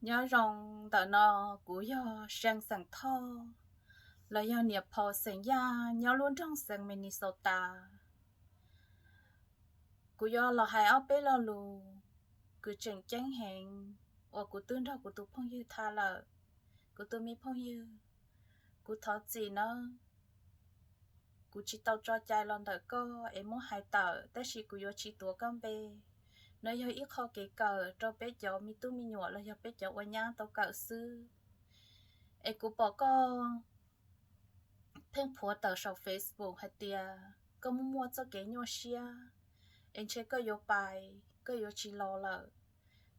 Nyob zoo ntawm no, kuv yog See xeem Thoj, los yog niam phauj xeem Yaj nyob lub nroog xeev Minnesota. Kuv yuav los hais ob peb lo lus kws tseem ceeb heev uas kuv twb nrog kuv tus phooj ywg tham lawm. Kuv tus me phooj ywg, kuv thov txim nawb, kuv tsis tau tso cai los ntawm koj es muab hais tawm, tab sis kuv yuav tsis tuav koj npe. No yog ib qho kev kawm rau peb cov me tub me nyuam los yog peb cov ua nyab tau kawm xwb. Es kuv pom koj pheej phuav tawm saum Facebook hais tias koj muaj muaj txoj kev nyuaj siab, es ntshe koj yuav pais, koj yuav tsis los lawm.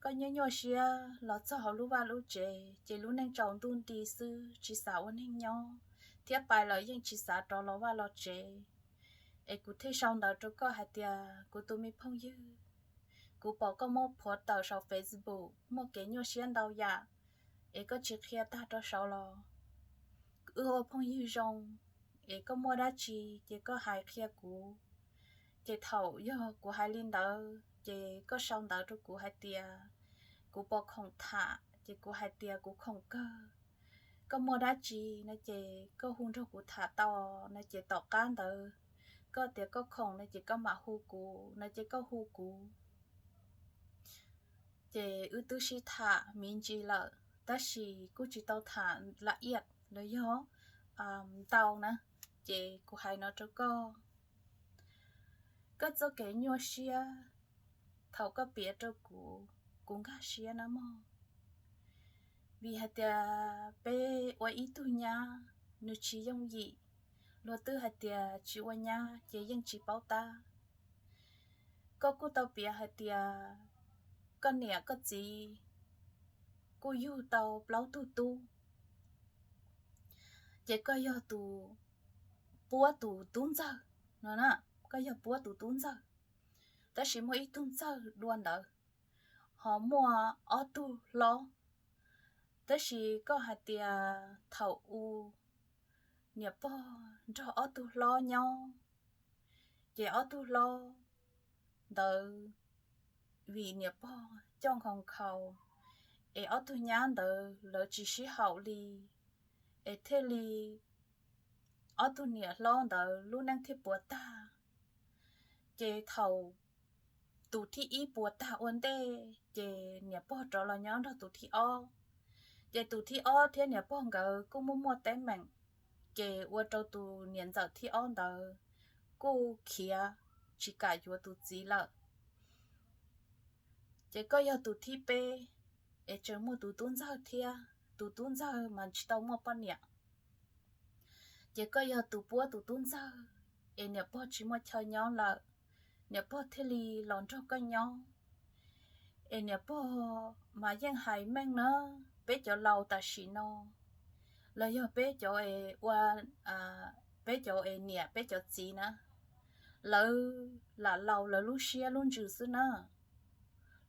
Koj nyuaj nyuaj siab los txog hauv lub vaj lub tsev ces lub neej tsaus ntuj nti xwb, tsis xav ua neej nyob, thiab pais lawm yeej tsis xav rov los vaj los tsev. Es kuv thiaj sau ntawv rau koj hais tias, kuv tus me phooj ywg, kuv pom koj muab phuav tawm saum Facebook muaj kev nyuaj siab ntau yam, es koj tsis qhia tag rau saud los? Wb ua phooj ywg zoo, es koj muaj dab tsi ces koj hais qhia kuv. Ces thaum yog kuv hais li ntawd ces koj sau ntawv rau kuv hais tias kuv puas khoom tham, ces kuv hais tias kuv khoom kawg. Koj muaj dab tsi no ces koj hu nrog kuv tham tau no, ces tom qab ntawd koj tias koj khoom no ces koj mam hu kuv no, ces koj hu kuv. Ces wb twb sib tham me ntsis lawm, tab sis kuj tsis tau tham la iaj los yog ntau na. Ces kuv hais no rau koj, koj txoj kev nyuaj siab, thaum koj piav rau kuv, kuv nkag siab na mog. Vim hais tias peb ua ib tug nyab nws tsis yooj yim, luag twb hais tias tsis ua nyab ces yeej tsis paub tab. Koj kuj tau piav hais tias koj niam koj txiv kuj yug tau plaub tug tub, ces koj yog tus puab tus tub ntxawg no na, koj yog puab tus tub ntxawg. Tab sis muaj ib tug ntxawg dua ntawd, ho muaj ob tug hlob. Tab sis koj hais tias thaum u niam pog nrog ob tug hlob nyob, ces ob tug hlob ntawd vim niam pog coj nkhaus nkhaus, es ob tug nyab ntawd lawv tsis sib haum li, es thiaj li ob tug niam hlob ntawd lub neej thiaj puas tag. Ces thaum tus thib ib puas tag ua ntej ces niam pog rov los nyob nrog tus thib ob. Ces tus thib ob thiab niam pog nkawd kuj muaj muaj teeb meem, ces ua rau tus niam ntxawm thib ob ntawd kuj khiav tsis kam yuav tus txiv lawm. Ces koj yog tus thib peb, es tseem muaj tus tub ntxawg thiab, tus tub ntxawg mas tsis tau muaj poj niam. Ces koj yog tus puab tus tub ntxawg, es niam pog tsis muaj chaw nyob lawm, niam pog thiaj li los nrog koj nyob. Es niam pog mas yeej hais meej na, peb cov laus tam sim no, los yog peb cov ua, peb cov es niam peb cov txiv na, lawv lam laus lawv lub siab lub ntsws xwb na,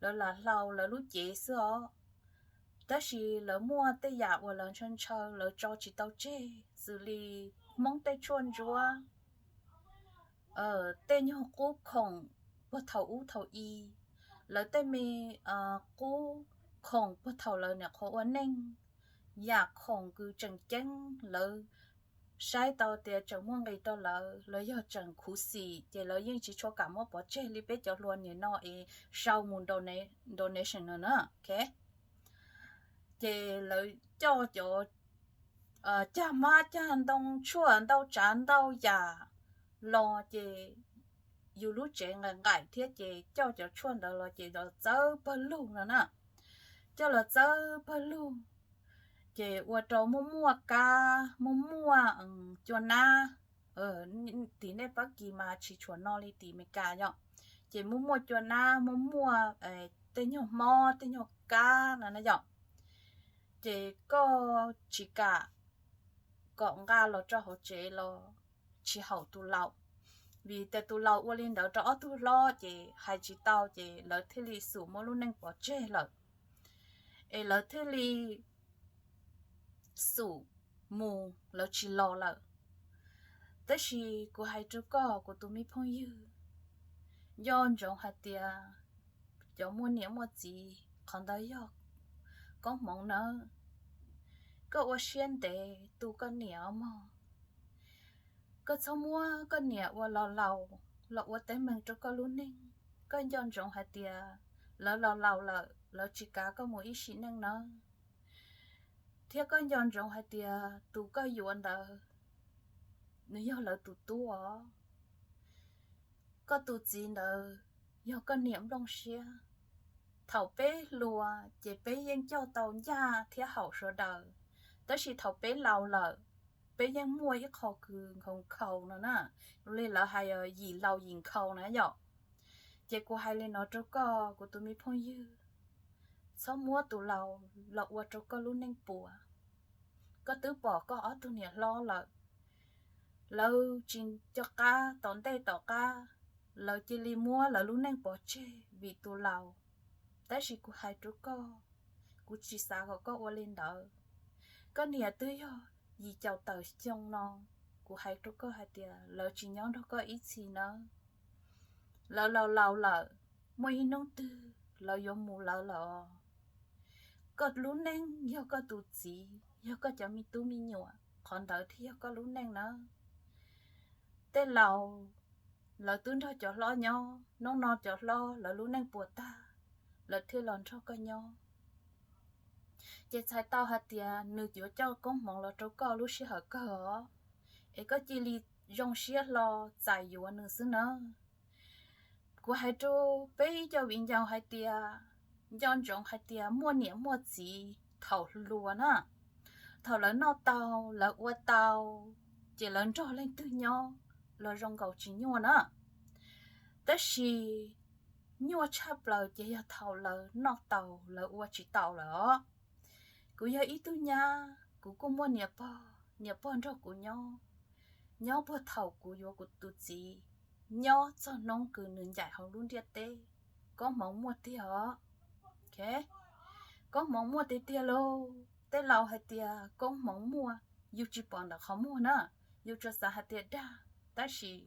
lawv lam laus lawv lub cev xwb os. Tab sis lawv muaj tej yam uas lawv ntshaw ntshaw lawv tso tsis tau tseg, xws li Hmoob tej tshuaj ntsuab, tej nyuag qub khoom puag thaum ub thaum i, lawv tej me qub khoom puag thaum lawv nyuam qhuav ua neej, yam khoom kws tseem ceeb lawv saib tau tias tseem muaj nqis rau lawv, lawv yog tseem khuv xim ces lawv yeej tsis tshua kam muab pov tseg li peb cov hluas nim no es sau mus donation no na. Ces lawv coj cov cag hmab cag ntoo tshuaj ntau tsav ntau yam los ces yus lub tsev nqaim nqaim thiab ces coj cov tshuaj ntawd los ces los txawb pawg lug no na. Coj los txawb pawg lug ces ua rau muaj muaj kab, muaj muaj cua nab. Tim nej pab kis mas tsis tshua no li tim Amelikas yom. Ces muaj muaj cua nab, muaj muaj tej nyuag mob tej nyuag kab no na yom. Ces koj tsis kam kom nqa los rau hauv tsev los tsis haum tus laus, vim tias tus laus ua li ntawd rau ob tug hlob ces hais tsis tau ces lawv thiaj li xum muab lub neej pov tseg lawm, es lawv thiaj li xum mus lawv tsis los lawm. Tab sis kuv hais rau koj kuv tus me phooj ywg, nco ntsoov hais tias cov muaj niam muaj txiv qhov ntawd yog koob hmoov nawb. Koj ua siab ntev tu koj niam os mog. Koj txhob muab koj niam ua los laus los ua teeb meem rau koj lub neej. Koj nco ntsoov hais tias lawv los laus lawm, lawv tsis kav koj mus ib sim neej nawb. Thiab koj nco ntsoov hais tias tus koj yuav ntawd, nws yog lawv tus tub os. Koj tus txiv ntawd yog koj niam nplooj siab. Thaum peb hluas ces peb yeej coj tau ncaj thiab haum sawv daws, tab sis thaum peb laus lawm, peb yeej muaj ib qho kws nkhaus nkhaus no na, li lawv hais yim laus yim nkhaus na yom. Ces kuv hais li no rau koj kuv tus me phooj ywg, txhob muab tus laus los ua rau koj lub neej puas. Koj twb pom koj ob tug niam hlob lawm, lawv tsis nco qab tom ntej tom qab, lawv cia li muab lawv lub neej pov tseg vim tus laus. Tab sis kuv hais rau koj, kuv tsis xav kom koj ua li ntawd. Koj niam twb yog yim caum tawm xyoo no, kuv hais rau koj hais tias lawv tsis nyob nrog koj ib txhis nawb. Lawv laus laus lawm, muaj ib hnub twg lawv yuav mus lawv lawm os. Koj lub neej yog koj tus txiv, yog koj cov me tub me nyuam, qhov ntawd thiaj yog koj lub neej nawb. Tej laus lawv twb nrog cov hlob nyob, hnub no cov hlob lawv lub neej puas tag, lawv thiaj los nrog koj nyob. Ces txhais tau hais tias nws yuav coj koob hmoov los rau koj lub sij hawm kawg os, es koj cia li zoo siab hlo txais yuav nws xwb nawb. Kuv hais rau peb ib co viv ncaus hais tias, nco ntsoov hais tias muaj niam muaj txiv thaum hluas na, thaum lawv noj tau, lawv ua tau, ces lawv nrog leej twg nyob los zoo nkaus tsis nyuaj na. Tab sis nyuaj tshaj plaws ces yog thaum lawv noj tau lawv ua tsis tau lawm os. Kuv yog ib tug nyab, kuv kuj muaj niam pog, niam pog nrog kuv nyob, nyob puag thaum kuv yuav kuv tus txiv, nyob txog hnub kws nws ncaim hauv lub ntiaj teb. Koob hmoov muaj tiag os. Koob hmoov muaj tiag tiag lauj. Tej laus hais tias koob hmoov muaj, yus tsis pom ntawm qhov muag na, yus tsuas xav hais tias dag. Tab sis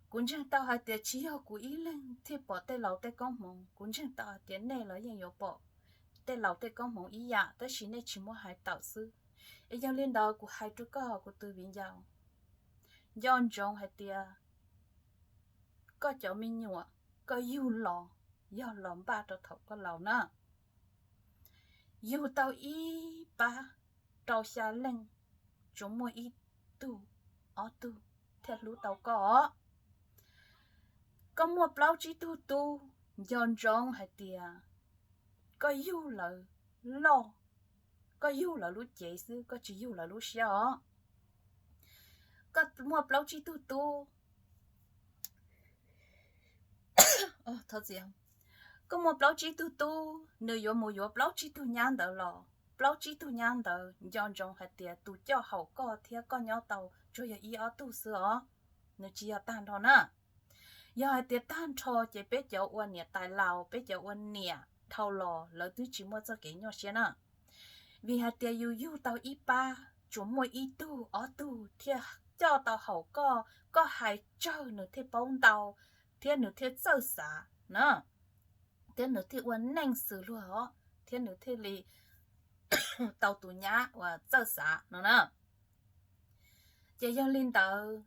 kuv ntseeg tau hais tias tsis yog kuv ib leeg thiaj pom tej laus tej koob hmoov, kuv ntseeg tau hais tias nej los yeej yuav pom tej laus tej koob hmoov ib yam, tab sis nej tsis muab hais tawm xwb. Es yog li ntawd kuv hais rau koj kuv tus viv ncaus, nco ntsoov hais tias koj cov me nyuam, koj yug los yog los npaj rau thaum koj laus na. Yug tau ib pab rau xya leej, tsuas muaj ib tug, ob tug thiaj hlub tau koj os. Koj muaj plaub tsib tug tub, nco ntsoov hais tias koj yug lawv loj, koj yug lawv lub cev xwb, koj tsis yug lawv lub siab os. Koj muaj plaub tsib tug tub, koj muaj plaub tsib tug tub, nws yuav mus yuav plaub tsib tug nyab ntawd los, plaub tsib tug nyab ntawd nco ntsoov hais tias tus coj haum koj thiab koj nyob tau tsuas yog ib ob tug xwb os, nws tsis yog tag nrho na. Yog hais tias tag nrho ces peb cov ua niam tais laus, peb cov ua niam dhau los lawv twb tsis muaj txoj kev nyuaj siab na. Vim hais tias yus yug tau ib pab, tsuas muaj ib tug ob tug thiaj coj tau haum koj, koj hais tsawg nws thiaj paub ntau, thiab nws thiaj txawj xav na, thiab nws thiaj ua neej xws luag os, thiab nws thiaj li tau tus nyab uas txawj xav no na. Ces yog li ntawd,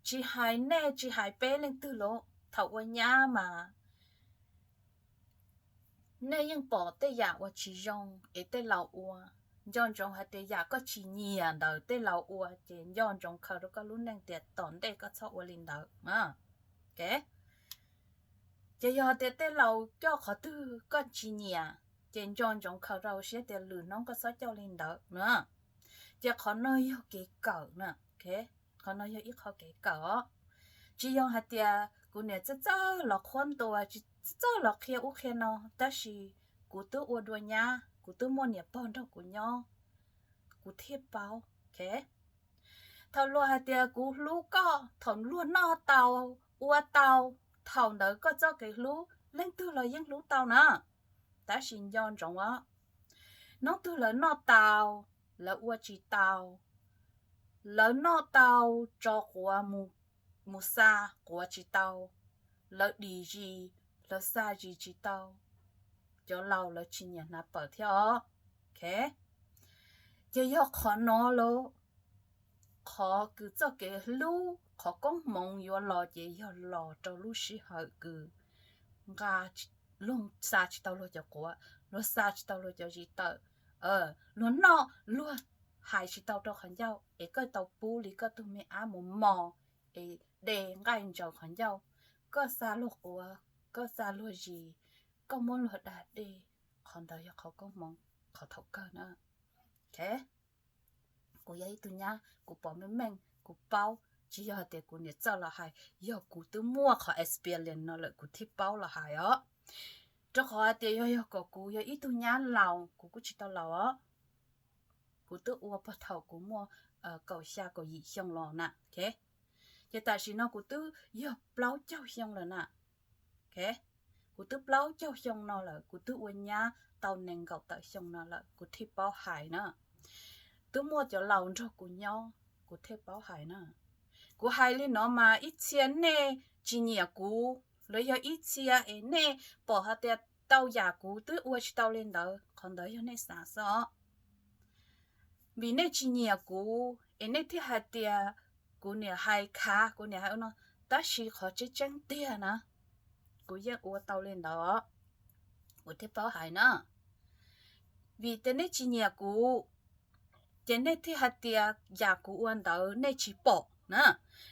tsis hais nej tsis hais peb leej twg los thaum ua nyab mas nej yeej pom tej yam uas tsis zoo es tej laus ua. Nco ntsoov hais tias yam koj tsis nyiam ntawd tej laus ua ces nco ntsoov khaws rau koj lub neej tias tom ntej koj txhob ua li ntawd. Ces yog tias tej laus coj qhov twg koj tsis nyiam, ces nco ntsoov khaws rau siab tias lwm hnub koj txhob coj li ntawd na. Ces qhov no yog kev kawm na, qhov no yog ib qho kev kawm os. Tsis yog hais tias kuv niam txawj txawj los qhuab ntuas, tsis txawj los qhia ub qhia no, tab sis kuv twb ua dua nyab, kuv twb muaj niam pog nrog kuv nyob, kuv thiaj paub. Thaum luag hais tias kuv hlub koj, thaum luag noj tau, ua tau, thaum ntawd koj txoj kev hlub leej twg los yeej hlub tau na. Tab sis nco ntsoov os, hnub twg lawv noj tau, lawv ua tsis tau, lawv noj tau tso quav mus xa quav tsis tau, lawv dim zis, lawv xa zis tsis tau, cov laus lawv tsis nyiam hnav pawm thiab os. Ces yog qhov no los qhov kws txoj kev hlub, qhov koob hmoov yuav los ces yog los rau lub sij hawm kws nqa, luag xa tsis tau luag cov quav, luag xa tsis tau luag cov zis tawm, luag noj, luag hais tsis tau rau qhov ncauj, es koj tau pub li koj tug me ab mus mos es de nqaij ntsaws qhov ncauj, koj xa luag quav, koj xa luag zis, koj muab luag dag dej, qhov ntawd yog qhov koob hmoov, qhov thaum kawg na. Kuv yog ib tug nyab, kuv pom meej meej, kuv paub, tsis yog hais tias kuv niam txawj los hais, yog kuv twb muaj qhov experience no lawm kuv thiaj paub los hais os. Rau qhov hais tias yog, yog kom kuv yog ib tug nyab laus, kuv kuj tsis tau laus os. Kuv twb ua puag thaum kuv muaj kaum xya kaum yim xyoo los na. Ces tam sim no kuv twb yog plaub caug xyoo lawm na. Kuv twb plaub caug xyoo no lawm, kuv twb ua nyab tau nees nkaum tawm xyoo no lawm, kuv thiaj paub hais na. Twb muaj cov laus nrog kuv nyob, kuv thiaj paub hais na. Kuv hais li no mas ib txhia nej tsis nyiam kuv, los yog ib txhia es nej pom hais tias tau yam kuv twb ua tsis tau li ntawd, qhov ntawd yog nej xav xwb os. Vim nej tsis nyiam kuv es nej thiaj hais tias kuv niam hais khav, kuv niam hais ua no, tab sis qhov tseeb tseeb tiag na, kuv yeej ua tau li ntawd, kuv thiaj paub hais na. Vim tias nej tsis nyiam kuv, ces nej thiaj hais tias yam kuv ua ntawd nej tsis pom na,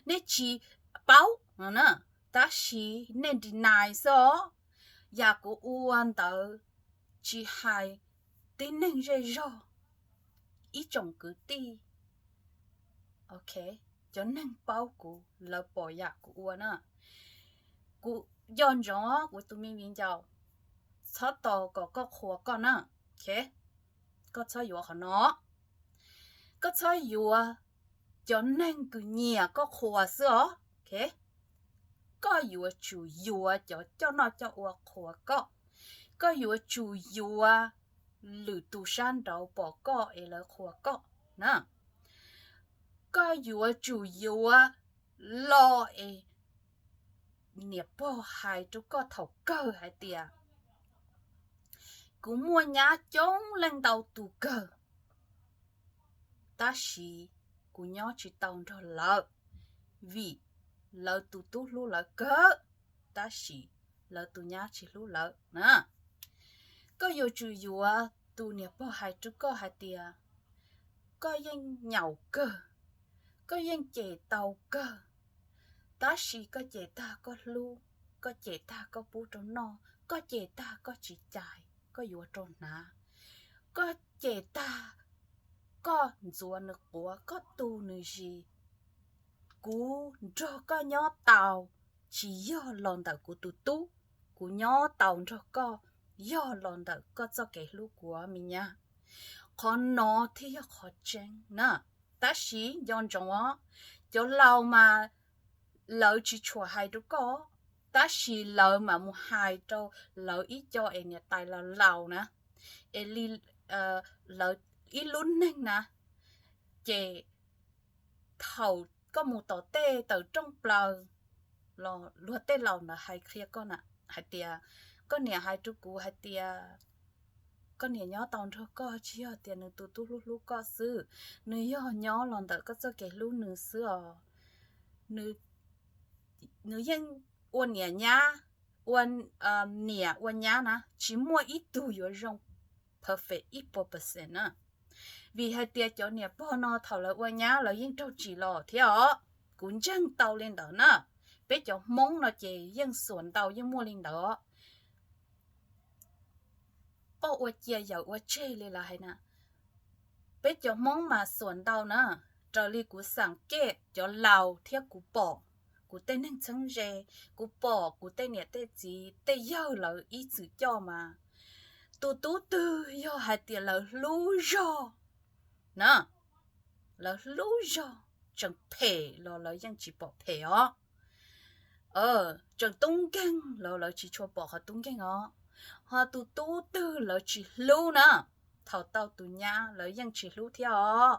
nej tsis paub no na, tab sis nej deny xwb os. Yam kuv ua ntawd tsis hais tib neeg zej zog, ib tsoom kwv tij, cov neeg paub kuv lawv pom yam kuv ua na. Kuv nco ntsoov kuv tus me viv ncaus, txhob tos kom koj qhuas koj na. Koj txhob yuav qhov no, koj txhob yuav cov neeg kws nyiam koj qhuas xwb os. Koj yuav tsum yuav cov coj noj coj ua qhuas koj, koj yuav tsum yuav lwm tus sab nraud pom koj es lawv qhuas koj na. Koj yuav tsum yuav lo es niam pog hais rau koj thaum kawg hais tias kuv muaj nyab coob leej ntau tus kawg, tab sis kuv nyob tsis tau nrog lawv, vim lawv tus tub hlub lawv kawg, tab sis lawv tus nyab tsis hlub lawv na. Koj yuav tsum yuav tus niam pog hais rau koj hais tias koj yeej nyaum kawg, koj yeej cem tau kawg, tab sis koj cem tag koj hlub, koj cem tag koj pub rau noj, koj cem tag koj tsis cais koj yuav rau hnav, koj cem tag koj ntxuav nws quav, koj tu nws zis. Kuv nrog koj nyob tau tsis yog los ntawm kuv tus tub, kuv nyob tau nrog koj yog los ntawm koj txoj kev hlub kuv me nyab. Qhov no thiaj yog qhov tseeb na. Tab sis nco ntsoov os, cov laus mas lawv tsis tshua hais rau koj, tab sis lawv mam mus hais rau lawv ib co es niam tais laus laus na, es li lawv ib lub neej na, ces thaum koj mus tom tej tawm rooj plaws los luag tej laus ntawd hais qhia koj na, hais tias koj niam hais rau kuv hais tias koj niam nyob tau nrog koj tsis yog tias nws tus tub hlub hlub koj xwb, nws yog nyob los ntawm koj txoj kev hlub nws xwb os. Nws yeej ua niam nyab, ua niam ua nyab na tsis muaj ib tug yuav zoo perfect ib puas percent na. Vim hais tias cov niam pog no thaum lawv ua nyab lawv yeej raug tsim los thiab os. Kuv ntseeg tau li ntawd na. Peb cov Hmoob no ces yeej xuas ntau yeej muaj li ntawd os. Poj ua cia yawm ua tseg li lawv hais na. Peb cov Hmoob mas xuas ntau na, raws li kuv xam kej cov laus thiab kuv pom kuv tej neeg txheeb ze, kuv pom kuv tej niam tej txiv tej yawg lawv ib txwm coj mas tus tub twg yog hais tias lawv hlub zog na, lawv hlub zog, tseem phem los lawv yeej tsis pom phem os. Tseem tub nkeeg los lawv tsis tshua pom qhov tub nkeeg os. Ho tus tub twg lawv tsis hlub na, thaum tau tus nyab lawv yeej tsis hlub thiab os.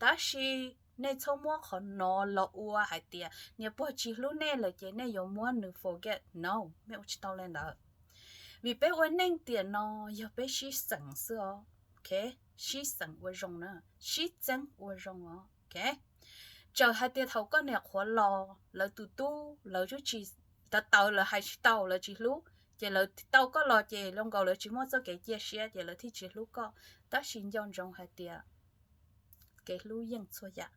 Tab sis nej txhob muab qhov no los ua hais tias niam pog tsis hlub nej lawm ces nej yuav muab nws forget, no, nej ua tsis tau li ntawd. Vim peb ua neej tiam no yog peb sib xeem xwb os. Sib xeem ua zoo na, sib txeeb ua zoo os. Txawm hais tias thaum koj niam qhuav los lawv tus tub lawv tsis, tawv tawv lawv hais tsis tau lawv tsis hlub, ces lawv tau koj los ces zoo nkaus lawv tsis muaj txoj kev cia siab ces lawv thiaj tsis hlub koj. Tab sis nco ntsoov hais tias kev hlub yeej txhua yam,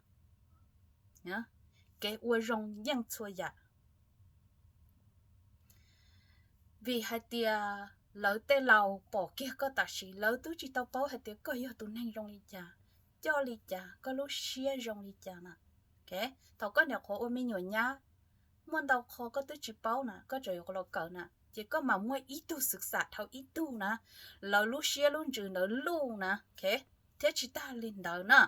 kev ua zoo yeej txhua yam. Vim hais tias lawv tej laus pom kiag koj tam sim, lawv twb tsis tau paub hais tias koj yog tus neeg zoo li cas, coj li cas, koj lub siab zoo li cas na. Thaum koj niam qhuav ua me nyuam nyab, muaj ntau qho koj twb tsis paub na, koj tseem yuav los kawm na, ces koj mam muaj ib tug xwm xam dhau ib tug na, lawv lub siab lub ntsws ntawd luj na, thiab tsis tag li ntawd na.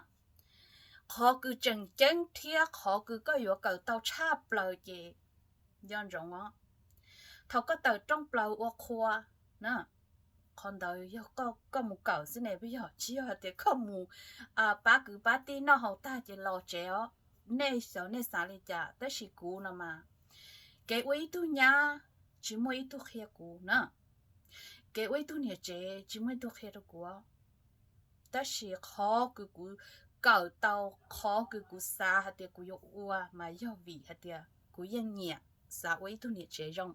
Qhov kws tseem ceeb thiab qhov kws koj yuav kawm tau tshaj plaws ces nco ntsoov os, thaum koj tawm rooj plaws ua qhua na, qhov ntawd yog koj mus kawm xwb ne, yog tsis yog hais tias koj mus pab kwv pab tij noj haus tag ces los tsev os. Nej xyov nej xav li cas, tab sis kuv no mas, kev ua ib tug nyab tsis muaj ib tug qhia kuv na, kev ua ib tug niam tsev tsis muaj ib tug qhia rau kuv. Tab sis qhov kws kuv kawm tau, qhov kws kuv xav hais tias kuv yuav ua mas yog vim hais tias kuv yeej nyiam xav ua ib tug niam tsev zoo.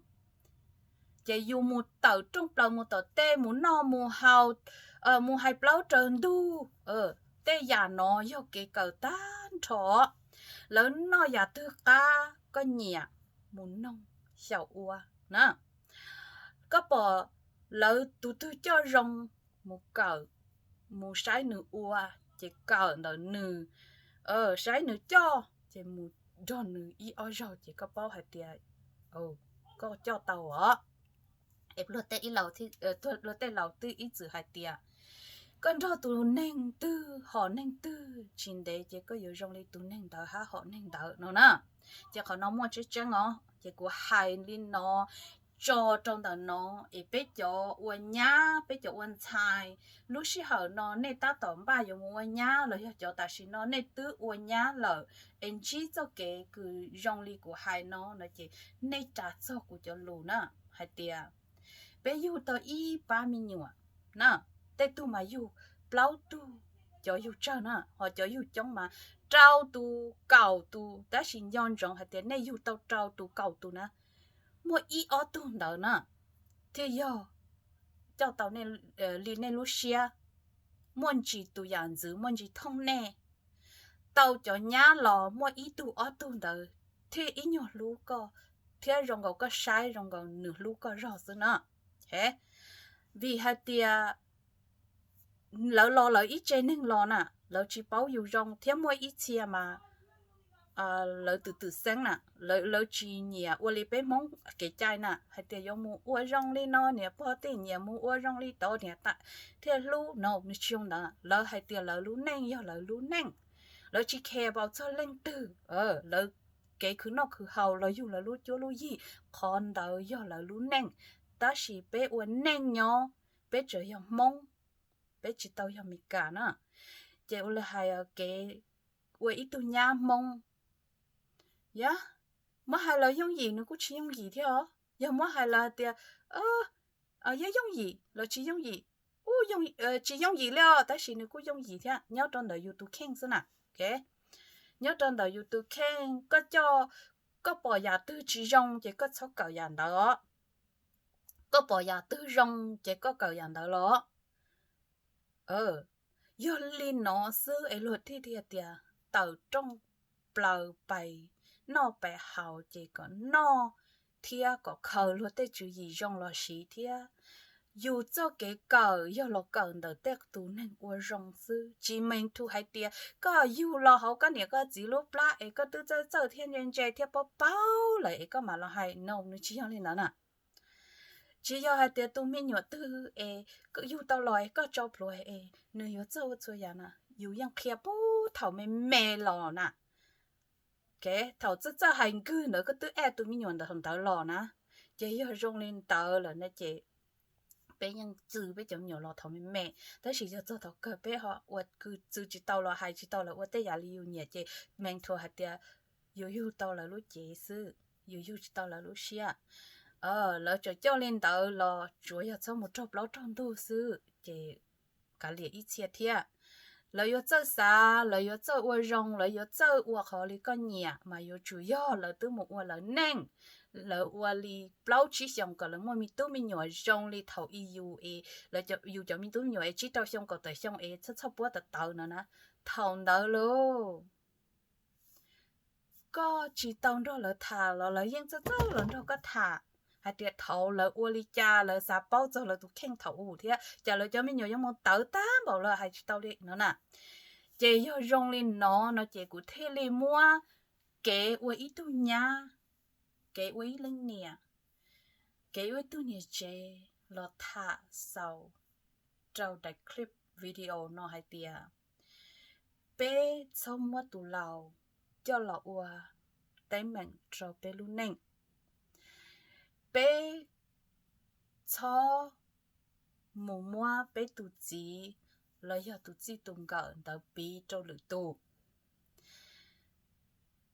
Ces yus mus tawm rooj plaws mus tom tej mus noj mus haus, mus hais plaub raws ntug, tej yam no yog kev kawm tag nrho. Lawv noj yam twg qab koj nyiam mus noog xyaum ua na. Koj pom lawv tus twg coj zoo, mus kawm, mus saib nws ua, ces kawm ntawm nws, saib nws coj ces mus nrog nws ib ob zaug ces koj paub hais tias koj coj tau os. Luag tej laus twb ib txwm hais tias koj nrog tus neeg twg hom neeg twg tsis ntev ces koj yuav zoo li tus neeg ntawd hab hom neeg ntawd no na. Ces qhov no muaj tseeb tseeb os, ces kuv hais li no tso rau ntawm no, es peb cov ua nyab peb cov ua ntxhais, lub sij hawm no nej tab tom npaj yuav mus ua nyab los yog cov tam sim no nej twb ua nyab lawm, es ntsib txoj kev kws zoo li kuv hais no no ces nej ras txog kuv cov lus na, hais tias peb yug tau ib pab me nyuam na, tej tug mas yug plaub tug, cov yug tsawg na, ho cov yug coob mas rau tus kaum tus, tab sis nco ntsoov hais tias nej yug tau rau tus kaum tus na, muaj ib ob tug ntawd na thiaj yog coj tau li nej lub siab, muaj ntsis tus yam ntxwv muaj ntsis thooj nej. Tau cov nyab los muaj ib tug ob tug ntawd thiaj ib nyuag hlub koj, thiab zoo nkaus koj saib zoo nkaus nws hlub koj zog xwb na. Vim hais tias lawv los lawv ib tse neeg los na, lawv tsis paub yus zoo thiab muaj ib txhia mas lawv twm twm xeeb na, lawv tsis nyiam ua li peb Hmoob kev cai na, hais tias yuav mus ua zoo li no niam pog tej nyiam mus ua zoo li tod niam tais thiaj hlub no, nws tsis zoo ntawd. Lawv hais tias lawv lub neej yog lawv lub neej, lawv tsis khe npaum txog leej twg, lawv kev khwv noj khwv haus los yug lawv lub cuab lub yig, qhov ntawd yog lawv lub neej. Tab sis peb ua neej nyob, peb tseem yog Hmoob, peb tsis tau yog Meskas na. Ces ua li hais kev ua ib tug nyab Hmoob, yog muab hais los yooj yim nws kuj tsis yooj yim thiab os. Yog muab hais los hais tias yog yooj yim los tsis yooj yim, tsis yooj yim li os, tab sis nws kuj yooj yim thiab nyob rau ntawm yus tus kheej xwb na. Nyob rau ntawm yus tus kheej, koj coj, koj pom yam twg tsis zoo ces koj txhob kawm yam ntawd os, koj pom yam twg zoo ces koj kawm yam ntawd los. Yog li no xwb es luag thiaj tias tawm rooj plaws pais noj pais haus ces kom noj thiab kom khaws luag tej tswv yim zoo los siv thiab. Yus txoj kev kawm yog los kawm ntawm tej tus neeg ua zoo xwb, tsis meej tug hais tias koj yug los hauv koj niam koj txiv lub plab es koj twb txawj txawj thiab ntse ntse thiab paub paub lawm es koj mam los hais no, nws tsis yog li ntawd na. Tsis yog hais tias tus me nyuam twg es yug tau los es koj tso plhuav es nws yuav txawj ua txhua yam na, yus yeej qhia puag thaum me me los na. Thaum txawj txawj hais nkawg ntawd koj twb aim tus me nyuam ntawd los na, ces yog zoo li ntawd lawm na ces peb yeej txw peb cov me nyuam los thaum me me, tab sis yog txog thaum kawg peb ho ua kws txw tsis tau los hais tsis tau lawv ua tej yam li yus nyiam ces meej tug hais tias yus yug tau lawv lub cev xwb, yus yug tsis tau lawv lub siab. Lawv tseem coj li ntawd los tsuav yog txhob mus raug plaub raug ntug xwb ces kav liam ib txhia thiab. Lawv yuav txawj xav, lawv yuav txawj ua zoo, lawv yuav txawj ua qhov li koj nyiam, mas yuav tsum yog lawv twb mus ua lawv neej, lawv ua li plaub tsib xyoos kom lawv muaj me tub me nyuam zoo li thaum i yus es, yus cov me tub me nyuam es tsib rau xyoo kaum tawm xyoo es txhawj txhawj puab tawv tawv no na. Thaum ntawd lauj, koj tsis tau nrog lawv tham los lawv yeej txawj txawj los nrog koj tham hais tias thaum lawv ua li cas, lawv xav paub txog lawv tus kheej thaum ub thiab cas lawv cov me nyuam yuav mus tawv tag npaum lawv hais tsis tau li no na. Ces yog zoo li no no ces kuv thiaj li muab kev ua ib tug nyab, kev ua ib leej niam, kev ua ib tug niam tsev los tham xaus rau daim clip video no hais tias peb txhob muab tus laus coj los ua teeb meem rau peb lub neej. Peb txhob mus muab peb tus txiv los yog tus txij tus nkawm ntawd piv rau lwm tus.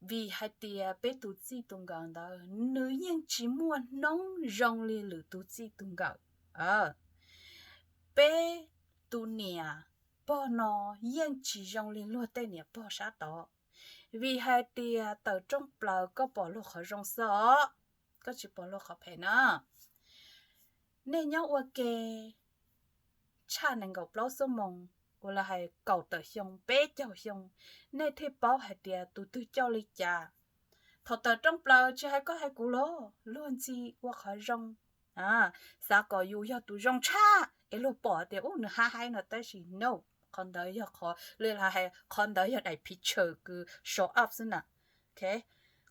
Vim hais tias peb tus txij tus nkawm ntawd nws yeej tsis muaj hnub zoo li lwm tus txij tus nkawm. Peb tus niam pog no yeej tsis zoo li luag tej niam pog sab tod. Vim hais tias tawm rooj plaws koj pom luag qhov zoo xwb os, koj tsis pom luag qhov phem na. Nej nyob ua ke tshaj nees nkaum plaub xuab moos, ua li hais kaum tawm xyoo, peb caug xyoo, nej thiaj paub hais tias tus twg coj li cas. Thaum tawm rooj plaws tsis hais koj hais kuv los luag ntxhi ua qhov zoo, xav kom yus yog tus zoo tshaj es luag pom tias ub nws hab haib no, tab sis no, qhov ntawd yog qhov li hais, qhov ntawd yog daim picture kws show off xwb na.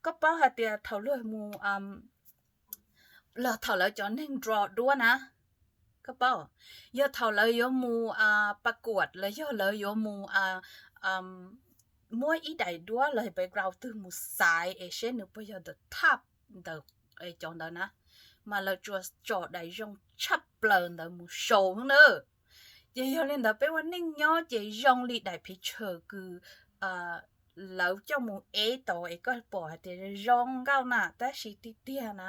Koj paub hais tias thaum luag mus, los thaum lawv cov neeg draw duab na, koj paub, yog thaum lawv yuav mus pa kuam los yog lawv yuav mus muab ib daim duab los background twg mus xaiv es seb nws puas yog the top ntawm cov ntawd na, mas lawv tsuas tsom daim zoo tshaj plaws ntawd mus show xwb na. Ces yog li ntawd peb ua neej nyob ces zoo li daim picture kws lawv coj mus ev tau es koj pom hais tias zoo nkauj na, tab sis tiag tiag na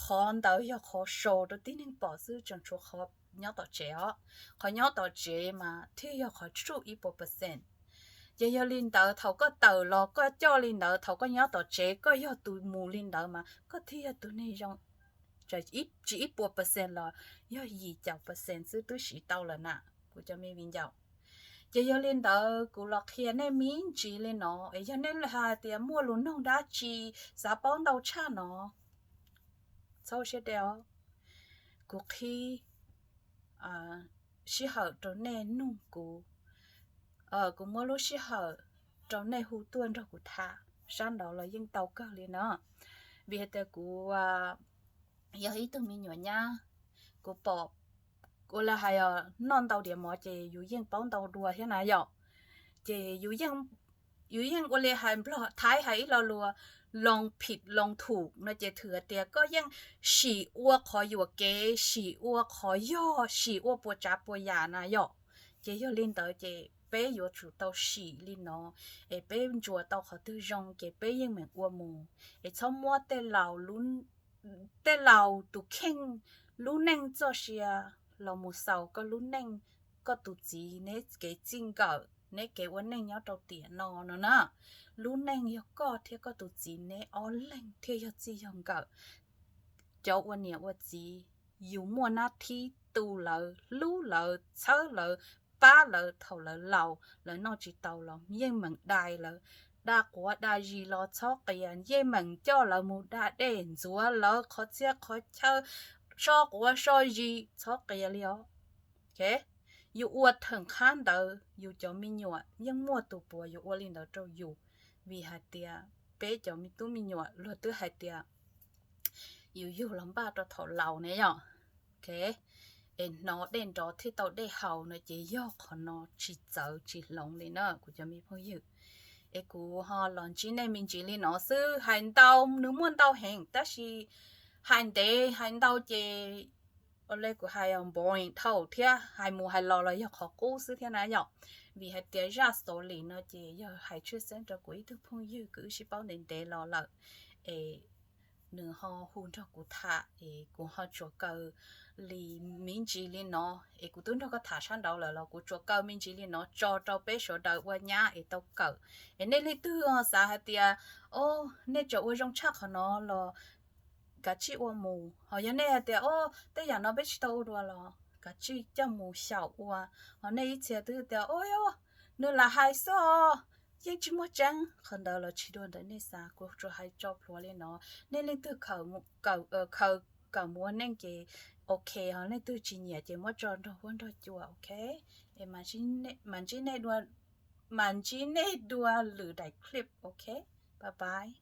qhov ntawd yog qhov show rau tib neeg pom xwb, tseem tshuav qhov nyob tom tsev os. Qhov nyob tom tsev mas thiaj yog qhov tshaj ib puas percent. Ces yog li ntawd thaum koj tawm los koj coj li ntawd, thaum koj nyob tom tsev koj yog tus mus li ntawd mas koj thiaj yog tus neeg zoo. Tsis ib puas percent los yog yim caum percent xwb twb siv tau lawm na, kuv cov me viv ncaus. Ces yog li ntawd kuv los qhia nej me ntsis li no es yog nej hais tias muaj lus noog dab tsi, xav paub ntau tshaj no, txhob siab dej os. Kuv qhib sij hawm rau nej nug kuv. Kuv muab lub sij hawm rau nej hu tuaj nrog kuv tham, sab nraud los yeej tau kawg li no. Vim hais tias kuv yog ib tug me nyuam nyab, kuv pom, ua li hais os, noj ntau diav mov ces yus yeej paub ntau dua thiab na yom. Ces yus yeej ua li hais Nplog Thaib hais ib lo lus, loos phim loos thum no ces thwm hais tias koj yeej sim ua qhov yuam kev, sim ua qhov yog, sim ua puas tsav puas yam na yom. Ces yog li ntawd ces peb yuav tsum tau sim li no es peb ntsuas tau qhov twg zoo ces peb yeej meem ua mus, es txhob muab tej laus tus kheej lub neej txoj sia los mus xaus koj lub neej, koj tus txiv, neb kev txij nkawm, neb kev ua neej nyob rau tiam no no na. Lub neej yog koj thiab koj tus txiv neb ob leeg thiaj yog txij yog nkawm. Cov ua niam ua txiv, yus muaj nab thib tu lawv, hlub lawv, txhawb lawv, pab lawv thaum lawv laus, lawv noj tsis tau los yeej meem dai lawv, da quav da zis los txhob qias, yeej meem coj lawv mus da dej, ntxuav lawv qhov txhiab qhov chaw, so quav so zis, txhob qias li os. Yus ua theem qhab ntawd yus cov me nyuam yeej muaj tus puas yuav ua li ntawd rau yus, vim hais tias peb cov me tub me nyuam luag twb hais tias yus yug los npaj rau thaum laus ne yom. Es hnov dej nrov thiaj tau dej haus no ces yog qhov no tsis txawv tsis hloov li na kuv cov me phooj ywg. Es kuv ho los ntsib nej me ntsis li no xwb, hais ntau nws muaj ntau heev tab sis hais ntev hais ntau ces ua li kuv hais boring dhau thiab, hais mus hais los los yog qhov qub xwb thiab na yom. Vim hais tias zaj story no ces yog hais tshwj xeeb rau kuv ib tug phooj ywg kws wb sib paub ntev ntev los lawm, es nws ho hu nrog kuv tham es kuv ho tsuas kaw li me ntsis li no, es kuv twb nrog koj tham sab nraud lawm los kuv tsuas kaw me ntsis li no tso rau peb sawv daws ua nyab es tau kawm. Es nej leej twg ho xav hais tias, o, nej tseem ua zoo tshaj qhov no los kav tsij ua mus, ho yog nej hais tias, o, tej yam no peb tsis tau ua dua los kav tsij coj mus xyaum ua. Ho nej ib txhia twb tias, o, nws lam hais xwb, yeej tsis muaj tseeb, qhov ntawd los tsis dua ntawm nej xav, kuv tsuas hais tso plhuav li no. Nej leej twg khaws, kawm mus ua neej ces ok, ho leej twg tsis nyiam ces muab tso nrog huab nrog cua, ok. Es mam ntsib nej dua, mam ntsib nej dua lwm daim clip, ok. Bye bye.